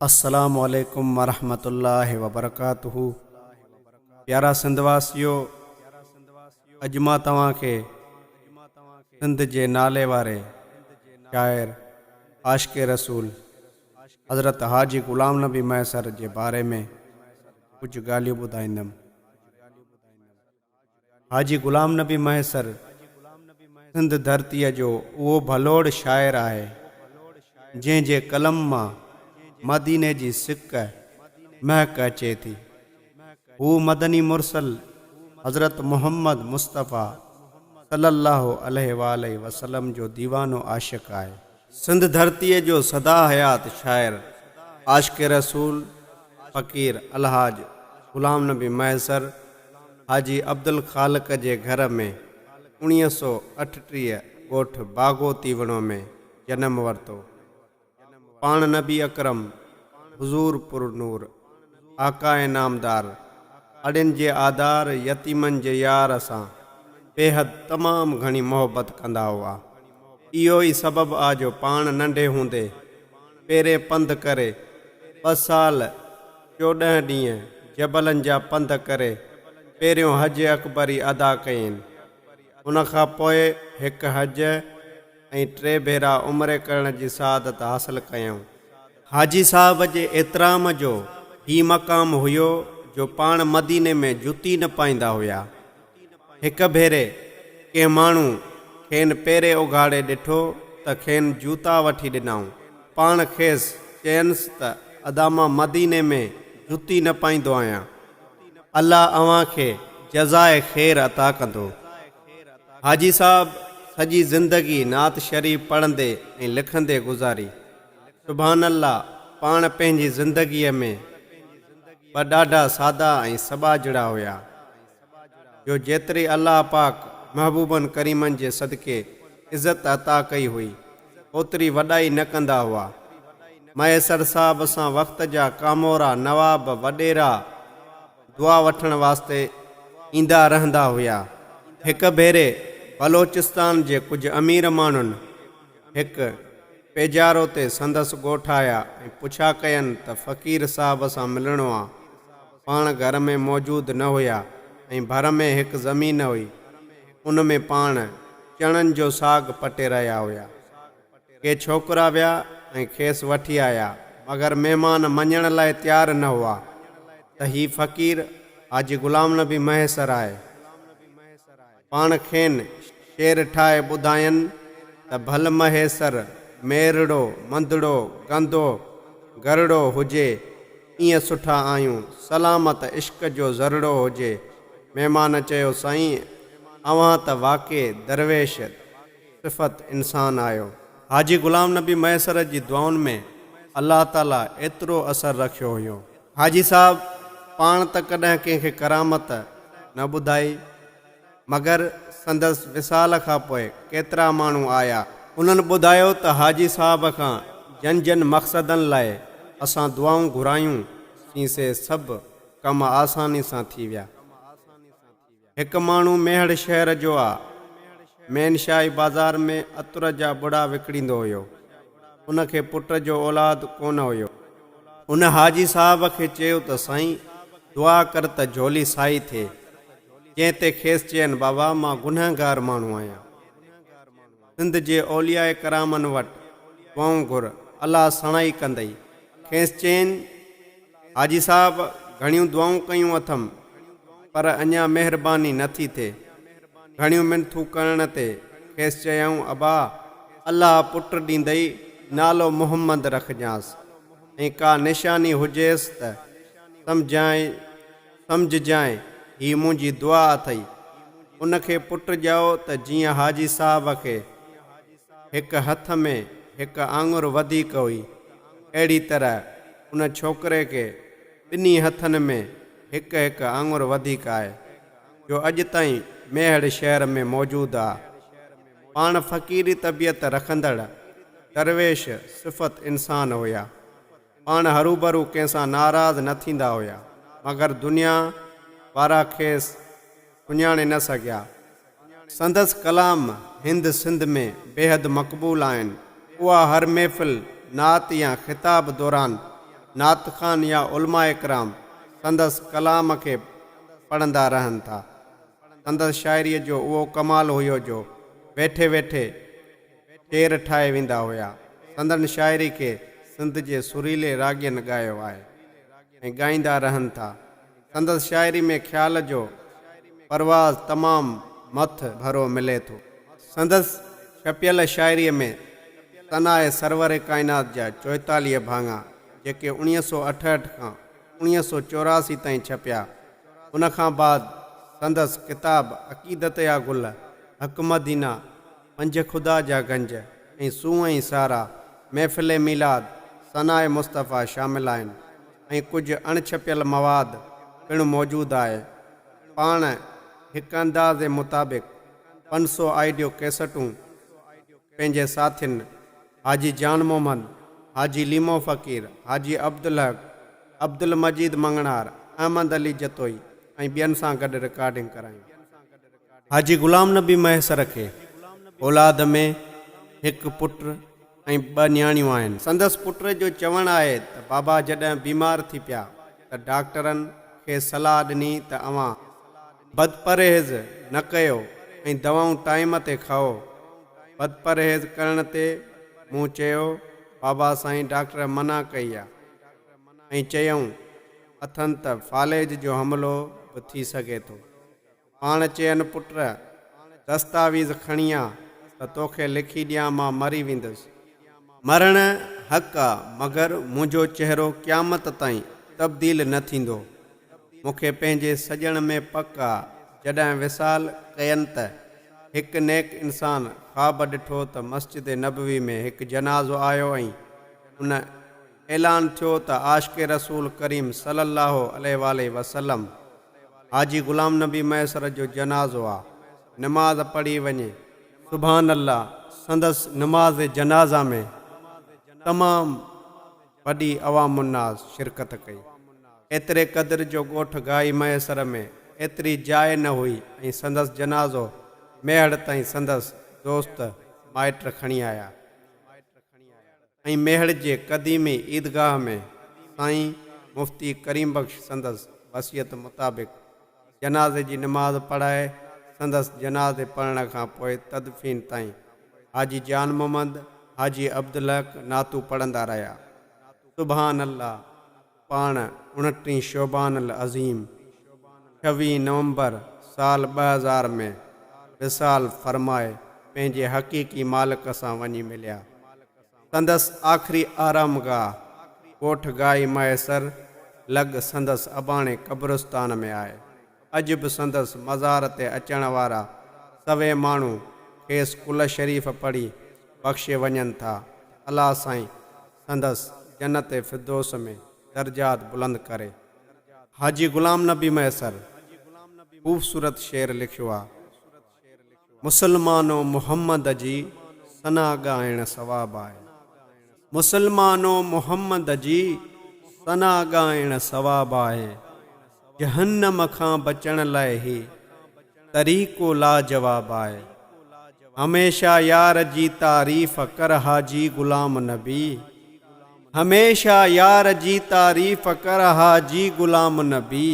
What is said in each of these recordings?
السلام عليڪم ورحمة الله وبرڪاته پيارا سنڌ واسيو اڄ مان توهان کي سنڌ جي نالي واري شاعر عاشق رسول حضرت حاجي غلام نبي مهيسر جي باري ۾ ڪجهه ڳالهيون ٻڌائيندم. حاجي غلام نبي مهيسر سنڌ ڌرتيء جو اهو ڀلوڙ شاعر آهي، جنهن جي قلم مان مديني جي سڪ مهڪ اچي ٿي. هو مدني مرسل حضرت محمد مصطفيٰ صلي الله عليه واٰله وسلم جو ديوانو عاشق آهي. سنڌ ڌرتيء جو سدا حيات شاعر، عاشق رسول، فقير الحاج غلام نبي مهيسر حاجي عبدالخالق جي گهر ۾ 1938 ڳوٺ باغو تيوڻو ۾ جنم ورتو. پاڻ نبي اڪرم، حضور پر نور، آقاء نامدار، اڙين جي آڌار، يتيمن جي يار سان بيحد تمام گهڻي محبت ڪندا هئا. اهو ئي سبب آ جو پاڻ ننڍي هوندي پيرين پنڌ ڪري ٻه سال 14 ڏينهن جبلن جا پنڌ ڪري پهريون حج اڪبري ادا ڪيائين. ان کان پوء هڪ حج ۽ ٽي ڀيرا عمري ڪرڻ جي سعادت حاصل ڪيائون. حاجي صاحب جي احترام جو هي مقام هيو جو پاڻ مديني ۾ جتي نه پائيندا هيا. هڪ ڀيري ڪنهن ماڻهو کين پيري اگهاڙي ڏٺو ته کين جوتا وٺي ڏنائون. پاڻ کيس چينس ته ادا مان مديني ۾ جتي نه پائيندو آهيان. الله اوهان کي جزاء خير عطا ڪندو. حاجي صاحب سڄي زندگي نعت شريف پڙهندي ۽ لکندي گذاري. سبحان الله پاڻ پنهنجي زندگيء ۾ به ڏاڍا سادا ۽ سٻاجهڙا هيا. جو جيتري الله پاڪ محبوبن ڪريمن جي صدقي عزت عطا ڪئي هئي، اوتري وڏائي نه ڪندا هئا. مهيسر صاحب سان وقت جا ڪامورا، نواب، وڏيرا دعا وٺڻ واسطي ايندا رهندا هيا. هڪ ڀيري بلوچستان جي ڪجهه امير ماڻهن هڪ پيجارو تي سندس ڳوٺ آيا ۽ پڇا ڪين ته فقير صاحب سان ملڻو آ. پاڻ گهر ۾ موجود نه هيا ۽ ڀر ۾ هڪ زمين هئي، ان ۾ پاڻ چڻن جو ساڳ پٽي رهيا هيا. ڪي ڇوڪرا ويا ۽ کيس وٺي آيا، مگر مهمان مڃڻ لاء تيار نه هئا ته هي فقير حاجي غلام نبي مهيسر آهي. پاڻ کين شعر ٺاهي ٻڌاين ته ڀل مهيسر ميرڙو، مندڙو، گندو، گرڙو هجي، ايئن سٺا آهيون، سلامت عشق جو ذرڙو هجي. مهمان چيو سائين اوهان ته واقعي درويش صفت انسان آهيو. حاجي غلام نبي مهيسر جي دعائن ۾ الله تعاليٰ ايترو اثر رکيو هيو. حاجي صاحب پاڻ ته ڪڏهن ڪنهن کي ڪرامت نه ٻڌائي، مگر سندس وصال کان پوء ڪيترا ماڻهو آيا، انهن ٻڌايو ته حاجي صاحب کان جن جن مقصدن لاء اسان دعائون گهرايون سين سي سڀ ڪم آساني سان ٿي ويا. هڪ ماڻهو ميهڙ شهر جو آ مين شاهي بازار ۾ عطر جا ٻڙا وڪڻيندو هيو. ان کي پٽ جو اولاد ڪونه هيو. ان حاجي صاحب کي چيو ته سائين دعا ڪر ته جهولي سائي ٿئي. جنهن تي کيس چين بابا مان گنهگار ماڻهو آهيان. سنڌ جي اولياء ڪرامن وٽ دعائون گهر، الله سڻائي ڪندئي. کيس چين حاجي صاحب گهڻيون دعائون ڪيون اٿم پر اڃا مهرباني نه ٿي ٿئي. گهڻيون منٿون ڪرڻ تي کيس چيائون ابا الله پٽ ڏيندئي نالو محمد رکجانس ۽ ڪا نشاني هجيس ته سمجهانء سمجهجانء هي منهنجي دعا اٿئي. ان کي پٽ ڄائو ته جيئن حاجي صاحب کي هڪ هٿ ۾ هڪ آڱر وڌيڪ هئي، اهڙي طرح ان ڇوڪري کي ٻنهي هٿن ۾ هڪ هڪ آڱر وڌيڪ آهي، جو اڄ تائين ميهڙ شهر ۾ موجود آ. پاڻ فقيري طبيعت رکندڙ درويش صفت انسان هيا. پاڻ هروڀرو ڪنهن سان ناراض نه ٿيندا هيا، مگر دنيا وارا کيس سڃاڻي نه سگهيا. سندس ڪلام هند سنڌ ۾ بيحد مقبول آهن. اها هر محفل، نعت يا خطاب دوران نعت خوان يا علماء ڪرام سندس ڪلام کي پڙهندا رهن ٿا. سندس شاعريء جو اهو ڪمال هيو جو ويٺي ويٺي شعر ٺاهي ويندا هيا. سندن شاعري کي سنڌ جي سريلي راڳين ڳايو آهي ۽ ڳائيندا رهن ٿا. سندس شاعري ۾ خيال جو پرواز تمام مٿ ڀرو ملي ٿو. سندس ڇپيل شاعريء ۾ ثناء سرور ڪائنات جا 44 ڀاڱا جيڪي 1968 کان 1984 تائين ڇپيا، ان کان بعد سندس ڪتاب عقيدت يا گل، حق مدينه، پنج خدا جا گنج ۽ سونهن ۽ سارا، محفل ميلاد، ثناء مصطفيٰ شامل آهن ۽ ڪجهه اڻڇپيل مواد پڻ موجود آهي. پاڻ هڪ اندازي مطابق 500 آڊيو ڪيسٽون پنهنجي ساٿين حاجي جان محمد، حاجي ليمو فقير، حاجي عبدالحق، عبدالمجيد مڱڻهار، احمد علي جتوئي ۽ ٻين سان گڏ رڪارڊنگ ڪرايون. حاجي غلام نبي مهيسر کي اولاد ۾ هڪ پٽ ۽ ٻه نياڻيون آهن. سندس پٽ جو چوڻ آهي ته بابا جڏهن بيمار ٿي پيا ته ڊاڪٽرن کيس صلاح ڏني ته اوهان بدپرهيز نه ڪيو ۽ دوائون ٽائيم تي کائو. بدپرهيز ڪرڻ تي مون چيو بابا سائين ڊاڪٽر منع ڪئي آ ۽ چيائون اٿن ته فالج جو حملو به ٿي سگهي ٿو. پاڻ چين پٽ دستاويز کڻي آ ته توکي لکي ڏيان مان مري ويندس. مرڻ حق آ مگر منهنجو چهرو قيامت تائين تبديل نه ٿيندو. مون کي پنهنجي سڄڻ ۾ پڪ آ جڏهن وصال ڪين ته هڪ نيڪ انسان خواب ڏٺو ته مسجد نبوي ۾ هڪ جنازو آيو ۽ ان اعلان ٿيو ته عاشق رسول ڪريم صلي الله عليه واٰله وسلم حاجي غلام نبي مهيسر جو جنازو آ نماز پڙهي وڃي. سبحان الله سندس نماز جنازه ۾ تمام وڏي عوام الناس شرڪت ڪئي. ايتري قدر جو ڳوٺ گاهي مهيسر ۾ ايتري جاء نه هئي ۽ سندس جنازو ميهڙ تائين سندس دوست مائٽ کڻي آيا ۽ ميهڙ جي قديمي عيدگاهه ۾ سائين مفتي ڪريم بخش سندس وصيت مطابق جنازي جي نماز پڙهائي سندس جنازي پڙهڻ کان پوء تدفين تائين حاجي جان محمد، حاجي عبدالحق نعتون پڙهندا رهيا. سبحان الله پاڻ اڻٽيهين شعبان العظيم ڇويهين نومبر سال 2000 ۾ وصال فرمائي پنهنجي حقيقي مالڪ سان وڃي مليا. سندس آخري آرامگاهه ڳوٺ گاهي مهيسر لڳ سندس اباڻي قبرستان ۾ آهي. اڄ به سندس مزار تي اچڻ وارا سوين ماڻهو کيس قل شريف پڙهي بخشي وڃن ٿا ته الله سائين سندس جنت فردوس ۾ درجات بلند ڪري. حاجي غلام نبي مهيسر خوبصورت شعر لکيو آ. مسلمانو محمد جي ثنا ڳائڻ ثواب آهي. مسلمانو محمد جي ثنا ڳائڻ ثواب آهي. جهنم کان بچڻ لاء هي طريقو لاجواب آهي. هميشه يار جي تعريف ڪر حاجي غلام نبي. هميشه يار جي تعريف ڪر حاجي غلام نبي.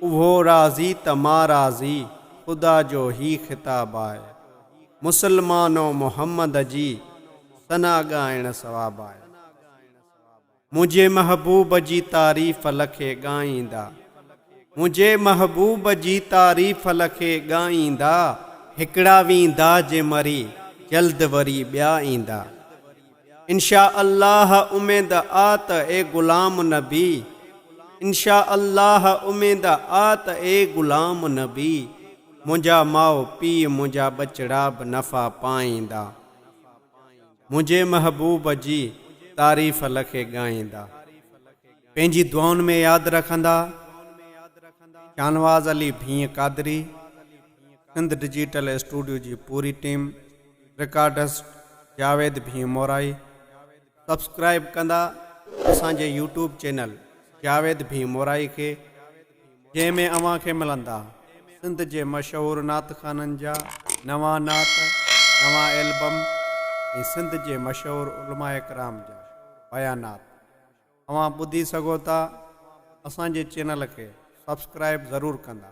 اهو راضي ته مان راضي خدا جو هي خطاب آهي. مسلمانو محمد جي ثنا ڳائڻ ثواب آهي. منهنجي محبوب جي تعريف لکي ڳائيندا منهنجي محبوب جي تعريف لکي ڳائيندا هڪڙا ويندا جي مري جلد وري ٻيا ايندا انشاء الله اميد آ ته اي غلام نبي انشاء الله اميد آ ته اي غلام نبي منهنجا ماء پيء منهنجا ٻچڙا به نفع پائيندا. منهنجي محبوب جي تعريف لکي ڳائيندا. پنهنجي دعائن ۾ ياد رکندا. شاهنواز علي ڀينء قادري، سنڌ ڊجيٽل اسٽوڊيو جي پوري ٽيم، رڪارڊسٽ جاويد ڀينء مورائي. سبسڪرائيب ڪندا اسان جي يوٽيوب چينل جاويد ڀينء مورائي کي. جنهن ۾ اوهان کي ملندا سنڌ جي مشهور نعت خوانن جا نوان نعت، نوان البم ۽ سنڌ جي مشهور علماء ڪرام جا بيانات. اوهان ٻڌي سگهو ٿا. اسان جي چينل کي سبسڪرائب ضرور ڪندا.